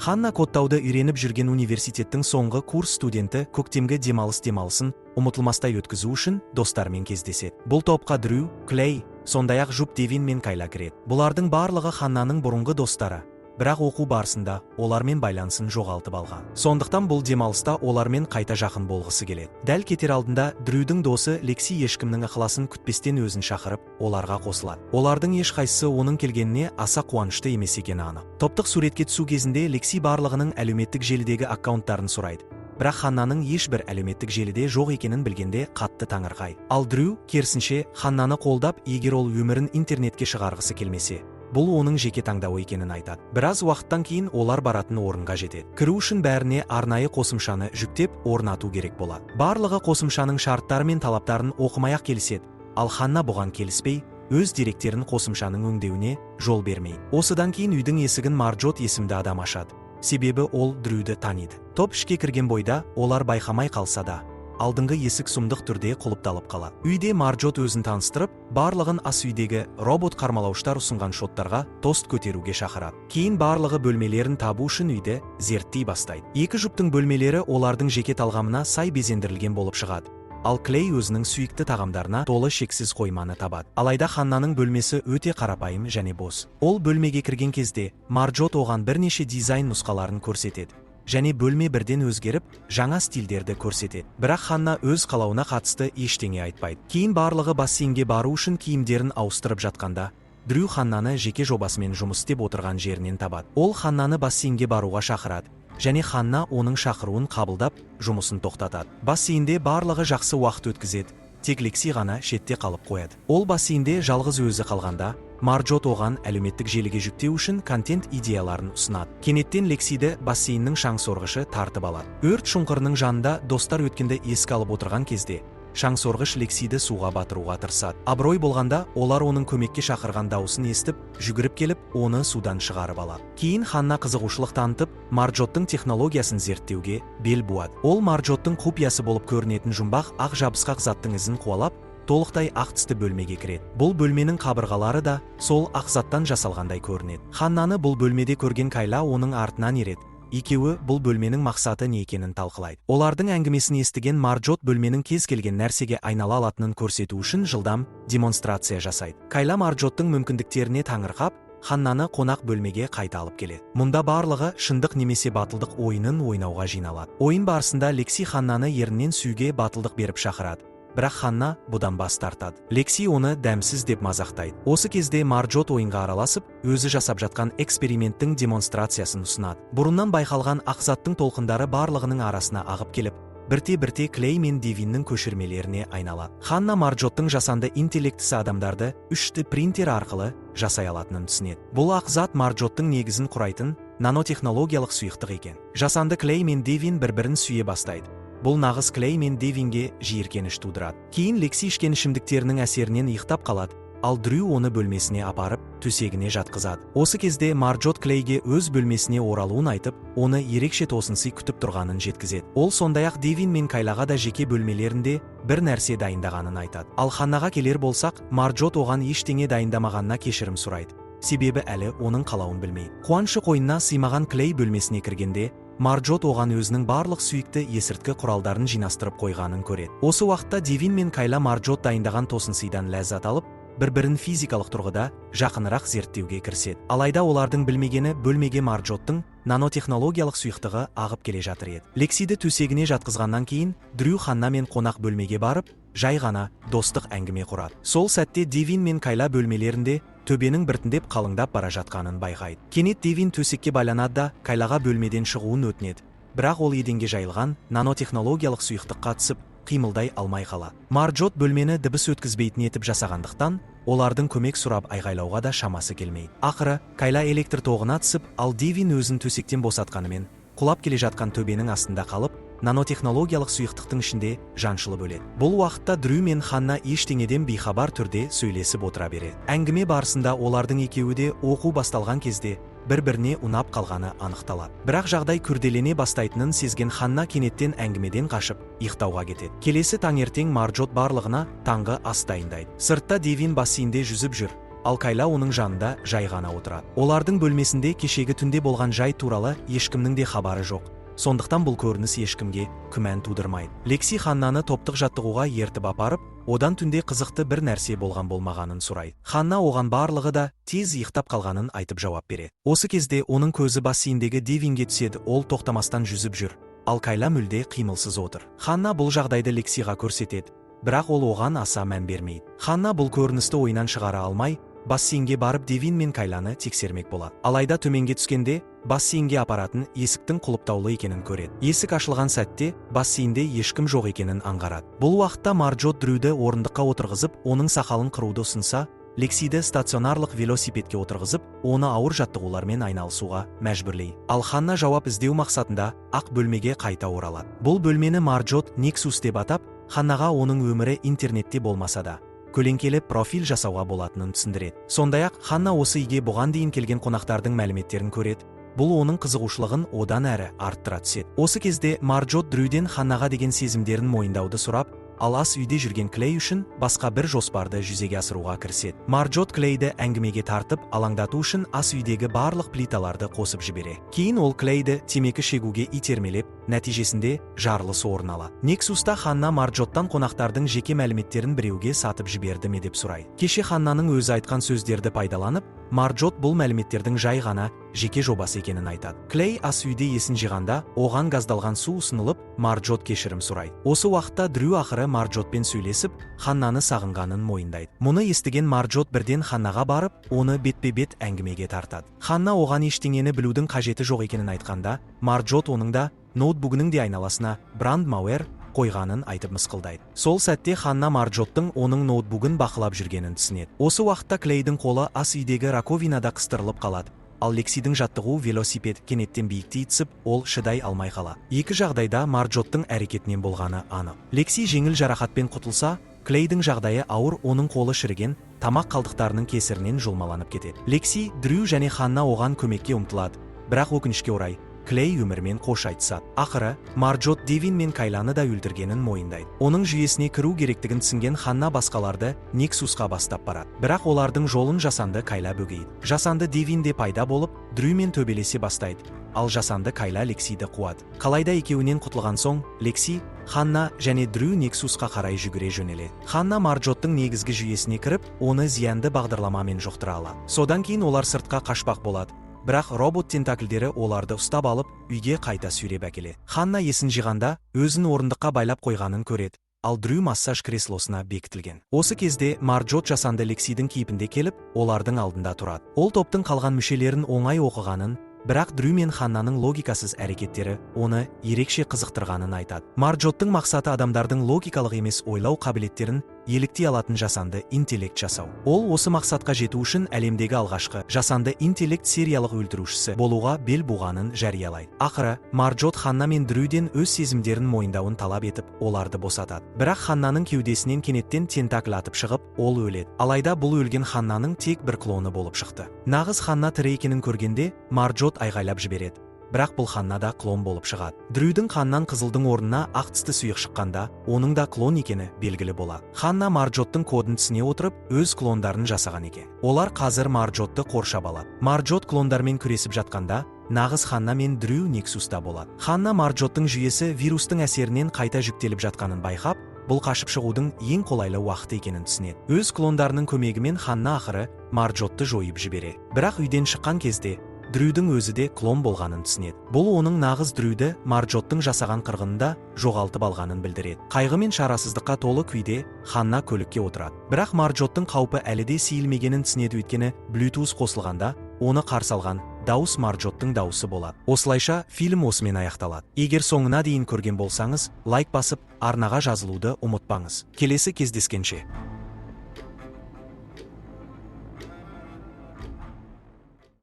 Ханна кодтауды үйреніп жүрген университеттің соңғы курс студенті көктемгі демалысын ұмытылмастай өткізу үшін достарымен кездеседі. Бұл топқа Дрю, Клей, сондай-ақ жұп Девин мен Кайла кіреді. Бұлардың барлығы Ханнаның бұрынғы достары, бірақ оқу барысында олармен байланысын жоғалтып алған. Сондықтан бұл демалыста олармен қайта жақын болғысы келеді. Дәл кетер алдында Дрюдің досы Лекси ешкімнің ықыласын күтпестен өзін шақырып, оларға қосылады. Олардың ешқайсысы оның келгеніне аса қуанышты емес екені анық. Топтық суретке түсу кезінде Лекси барлығының әлеуметтік желідегі аккаунттарын сұрайды. Бірақ Ханнаның ешбір әлеуметтік желіде жоқ екенін білгенде қатты таңырқайды. Ал Дрю керісінше Ханнаны қолдап, егер ол өмірін интернетке шығарғысы келмесе, бұл оның жеке таңдауы екенін айтады. Біраз уақыттан кейін олар баратын орынға жетеді. Кіру үшін бәріне арнайы қосымшаны жүктеп орнату керек болады. Барлығы қосымшаның шарттары мен талаптарын оқымай-ақ келіседі. Ал Ханна бұған келіспей, өз деректерін қосымшаның өңдеуіне жол бермейді. Осыдан кейін үйдің есігін Марджот есімді адам ашады. Себебі ол Дрюді таниды. Топ ішке кірген бойда олар байқамай қалса да, алдыңғы есік сұмдық түрде құлыпталып қалады. Үйде Марджот өзін таныстырып, барлығын ас үйдегі робот қармалауыштар ұсынған шоттарға тост көтеруге шақырады. Кейін барлығы бөлмелерін табу үшін үйді зерттей бастайды. Екі жұптың бөлмелері олардың жеке талғамына сай безендірілген болып шығады. Ал Клей өзінің сүйікті тағамдарына толы шексіз қойманы табады. Алайда Ханнаның бөлмесі өте қарапайым және бос. Ол бөлмеге кірген кезде Марджот оған бірнеше дизайн нұсқаларын көрсетеді. Және бөлме бірден өзгеріп, жаңа стильдерді көрсетеді. Бірақ Ханна өз қалауына қатысты ештеңе айтпайды. Кейін барлығы бассейнге бару үшін киімдерін ауыстырып жатқанда, Дрю Ханнаны жеке жобасымен жұмыс істеп отырған жерінен табады. Ол Ханнаны бассейнге баруға шақырады және Ханна оның шақыруын қабылдап, жұмысын тоқтатады. Бассейнде барлығы жақсы уақыт өткізеді, тек Лекси ғана шетте қалып қояды. Ол бассейнде жалғыз өзі қалғанда, Марджот оған әлеуметтік желіге жүктеу үшін контент идеяларын ұсынады. Кенеттен Лексиді бассейннің шаңсорғышы тартып алады. Өрт шұңқырының жанында достар өткенді еске алып отырған кезде, шаңсорғыш Лексиді суға батыруға тырысады. Абырой болғанда, олар оның көмекке шақырған дауысын естіп, жүгіріп келіп, оны судан шығарып алады. Кейін Ханна қызығушылық танытып, Марджоттың технологиясын зерттеуге бел буады. Ол Марджоттың құпиясы болып көрінетін жұмбақ ақ жабысқақ заттың ізін қуалап, толықтай ақ түсті бөлмеге кіреді. Бұл бөлменің қабырғалары да сол ақ заттан жасалғандай көрінеді. Ханнаны бұл бөлмеде көрген Кайла оның артынан ереді. Екеуі бұл бөлменің мақсаты не екенін талқылайды. Олардың әңгімесін естіген Марджот бөлменің кез келген нәрсеге айнала алатынын көрсету үшін жылдам демонстрация жасайды. Кайла Марджоттың мүмкіндіктеріне таңырқап, Ханнаны қонақ бөлмеге қайта алып келеді. Мұнда барлығы шындық немесе батылдық ойынын ойнауға жиналады. Ойын барысында Лекси Ханнаны ерінен сүюге батылдық беріп шақырады. Бірақ Ханна бұдан бас тартады. Лекси оны дәмсіз деп мазақтайды. Осы кезде Марджот ойынға араласып, өзі жасап жатқан эксперименттің демонстрациясын ұсынады. Бұрыннан байқалған ақ заттың толқындары барлығының арасына ағып келіп, бірте-бірте Клей мен Девиннің көшірмелеріне айналады. Ханна Марджоттың жасанды интеллектісі адамдарды 3D принтер арқылы жасай алатынын түсінеді. Бұл ақ зат Марджоттың негізін құрайтын нанотехнологиялық сұйықтық екен. Жасанды Клей мен Девин бір-бірін сүйе бастайды. Бұл нағыз Клей мен Девинге жиіркеніш тудырады. Кейін Лекси ішкен ішімдіктерінің әсерінен ұйықтап қалады, ал Дрю оны бөлмесіне апарып, төсегіне жатқызады. Осы кезде Марджот Клейге өз бөлмесіне оралуын айтып, оны ерекше тосынсый күтіп тұрғанын жеткізеді. Ол сондай-ақ Девин мен Кайлаға да жеке бөлмелерінде бір нәрсе дайындағанын айтады. Ал Ханнаға келер болсақ, Марджот оған ештеңе дайындамағанына кешірім сұрайды. Себебі әлі оның қалауын білмейді. Қуанышы қойнына сыймаған Клей бөлмесіне кіргенде, Марджот оған өзінің барлық сүйікті есірткі құралдарын жинастырып қойғанын көреді. Осы уақытта Девин мен Кайла Марджот дайындаған тосынсыйдан ләззат алып, бір-бірін физикалық тұрғыда жақынырақ зерттеуге кіріседі. Алайда олардың білмегені, бөлмеге Марджоттың нанотехнологиялық сұйықтығы ағып келе жатыр еді. Лексиді төсегіне жатқызғаннан кейін Дрю Ханна мен қонақ бөлмеге барып, жай ғана достық әңгіме құрады. Сол сәтте Девин мен Кайла бөлмелерінде төбенің біртіндеп қалыңдап бара жатқанын байқайды. Кенет Девин төсекке байланады да, Кайлаға бөлмеден шығуын өтінеді. Бірақ ол еденге жайылған нанотехнологиялық сұйықтыққа түсіп, қимылдай алмай қалады. Марджот бөлмені дыбыс өткізбейтін етіп жасағандықтан, олардың көмек сұрап айғайлауға да шамасы келмейді. Ақыры Кайла электр тоғына түсіп, ал Девин өзін төсектен босатқанымен, құлап келе жатқан төбенің астында қалып, нанотехнологиялық сұйықтықтың ішінде жаншылып өледі. Бұл уақытта Дрю мен Ханна ештеңеден бейхабар түрде сөйлесіп отыра береді. Әңгіме барысында олардың екеуі де оқу басталған кезде бір-біріне ұнап қалғаны анықталады. Бірақ жағдай күрделене бастайтынын сезген Ханна кенеттен әңгімеден қашып, ұйықтауға кетеді. Келесі таңертең Марджот барлығына таңғы ас дайындайды. Сыртта Девин бассейнде жүзіп жүр. Ал Кайла оның жанында жай ғана отырады. Олардың бөлмесінде кешегі түнде болған жай туралы ешкімнің де хабары жоқ. Сондықтан бұл көрініс ешкімге күмән тудырмайды. Лекси Ханнаны топтық жаттығуға ертіп апарып, одан түнде қызықты бір нәрсе болған болмағанын сұрайды. Ханна оған барлығы да тез ұйықтап қалғанын айтып жауап береді. Осы кезде оның көзі бассейндегі Девинге түседі, ол тоқтамастан жүзіп жүр. Ал Кайла мүлде қимылсыз отыр. Ханна бұл жағдайды Лексиға көрсетеді, бірақ ол оған аса мән бермейді. Ханна бұл көріністі ойынан шығара алмай, бассейнге барып Девин мен Кайланы тексермек болады. Алайда төменге түскенде бассейнге апаратын есіктің құлыптаулы екенін көреді. Есік ашылған сәтте бассейнде ешкім жоқ екенін аңғарады. Бұл уақытта Марджот Дрюді орындыққа отырғызып, оның сақалын қыруды ұсынса, Лексиді стационарлық велосипедке отырғызып, оны ауыр жаттығулармен айналысуға мәжбүрлейді. Ал Ханна жауап іздеу мақсатында ақ бөлмеге қайта оралады. Бұл бөлмені Марджот Nexus деп атап, Ханнаға оның өмірі интернетте болмаса да, көлеңкелі профиль жасауға болатынын түсіндіреді. Сондай-ақ Ханна осы үйге бұған дейін келген қонақтардың мәліметтерін көреді. Бұл оның қызығушылығын одан әрі арттыра түседі. Осы кезде Марджот Дрюден Ханнаға деген сезімдерін мойындауды сұрап, ал ас үйде жүрген Клей үшін басқа бір жоспарды жүзеге асыруға кіріседі. Марджот Клейді әңгімеге тартып, алаңдату үшін ас үйдегі барлық плиталарды қосып жібере. Кейін ол Клейді темекі шегуге итермелеп, нәтижесінде жарылыс орын алады. Нексуста Ханна Марджоттан қонақтардың жеке мәліметтерін біреуге сатып жіберді ме деп сұрайды. Кеше Ханнаның өзі айтқан сөздерді пайдаланып, Марджот бұл мәліметтердің жай ғана жеке жобасы екенін айтады. Клей ас үйде есін жиғанда, оған газдалған су ұсынылып, Марджот кешірім сұрайды. Осы уақытта Дрю ақыры Марджотпен сөйлесіп, Ханнаны сағынғанын мойындайды. Мұны естіген Марджот бірден Ханнаға барып, оны бетпе-бет әңгімеге тартады. Ханна оған ештеңені білудің қажеті жоқ екенін айтқанда, Марджот оның да ноутбугінің де айналасына брандмауэр қойғанын айтып мысқылдайды. Сол сәтте Ханна Марджоттың оның ноутбугін бақылап жүргенін түсінеді. Осы уақытта Клейдің қолы ас үйдегі раковинада қыстырылып қалады. Ал Лексидің жаттығу велосипед кенеттен биіктей түсіп, ол шыдай алмай қалады. Екі жағдайда Марджоттың әрекетінен болғаны анық. Лекси жеңіл жарақатпен құтылса, Клейдің жағдайы ауыр, оның қолы шіріген тамақ қалдықтарының кесірінен жұлмаланып кетеді. Лекси, Дрю және Ханна оған көмекке ұмтылады, бірақ өкінішке орай Клей өмірмен қош айтысады. Ақыры Марджот Девин мен Кайланы да өлтіргенін мойындайды. Оның жүйесіне кіру керектігін түсінген Ханна басқаларды Нексусқа бастап барады. Бірақ олардың жолын жасанды Кайла бөгейді. Жасанды Девин де пайда болып, Дрюмен төбелесе бастайды. Ал жасанды Кайла Лексиді қуады. Қалайда екеуінен құтылған соң, Лекси, Ханна және Дрю Нексусқа қарай жүгіре жөнеледі. Ханна Марджоттың негізгі жүйесіне кіріп, оны зиянды бағдарламамен жұқтыра алады. Содан кейін олар сыртқа қашпақ болады. Бірақ робот тентакльдері оларды ұстап алып, үйге қайта сүйреп әкеледі. Ханна есін жиғанда, өзін орындыққа байлап қойғанын көреді, ал Дрю массаж креслосына бекітілген. Осы кезде Марджот жасанды Лексидің кейпінде келіп, олардың алдында тұрады. Ол топтың қалған мүшелерін оңай оқығанын, бірақ Дрю мен Ханнаның логикасыз әрекеттері оны ерекше қызықтырғанын айтады. Марджоттың мақсаты адамдардың логикалық емес ойлау қабілеттерін еліктей алатын жасанды интеллект жасау. Ол осы мақсатқа жету үшін әлемдегі алғашқы жасанды интеллект сериялық өлтірушісі болуға бел буғанын жариялайды. Ақыры Марджот Ханна мен Дрюден өз сезімдерін мойындауын талап етіп, оларды босатады. Бірақ Ханнаның кеудесінен кенеттен тентакль атып шығып, ол өледі. Алайда бұл өлген Ханнаның тек бір клоны болып шықты. Нағыз Ханна тірі екенін көргенде Марджот айғайлап жібереді. Бірақ бұл Ханна да клон болып шығады. Дрюдің қаннан қызылдың орнына ақ түсті сұйық шыққанда, оның да клон екені белгілі болады. Ханна Марджоттың кодын түсіне отырып, өз клондарын жасаған екен. Олар қазір Марджотты қоршап алады. Марджот клондармен күресіп жатқанда, нағыз Ханна мен Дрю Нексуста болады. Ханна Марджоттың жүйесі вирустың әсерінен қайта жүктеліп жатқанын байқап, бұл қашып шығудың ең қолайлы уақыты екенін түсінеді. Өз клондарының көмегімен Ханна ақыры Марджотты жойып жібереді. Бірақ үйден шыққан кезде Дрюдің өзі де клон болғанын түсінеді. Бұл оның нағыз Дрюді Марджоттың жасаған қырғынында жоғалтып алғанын білдіреді. Қайғы мен шарасыздыққа толы күйде Ханна көлікке отырады. Бірақ Марджоттың қаупі әлі де сейілмегенін түсінеді, өйткені Bluetooth қосылғанда оны қарсы алған дауыс Марджоттың дауысы болады. Осылайша фильм осымен аяқталады. Егер соңына дейін көрген болсаңыз, лайк басып, арнаға жазылуды ұмытпаңыз. Келесі кездескенше.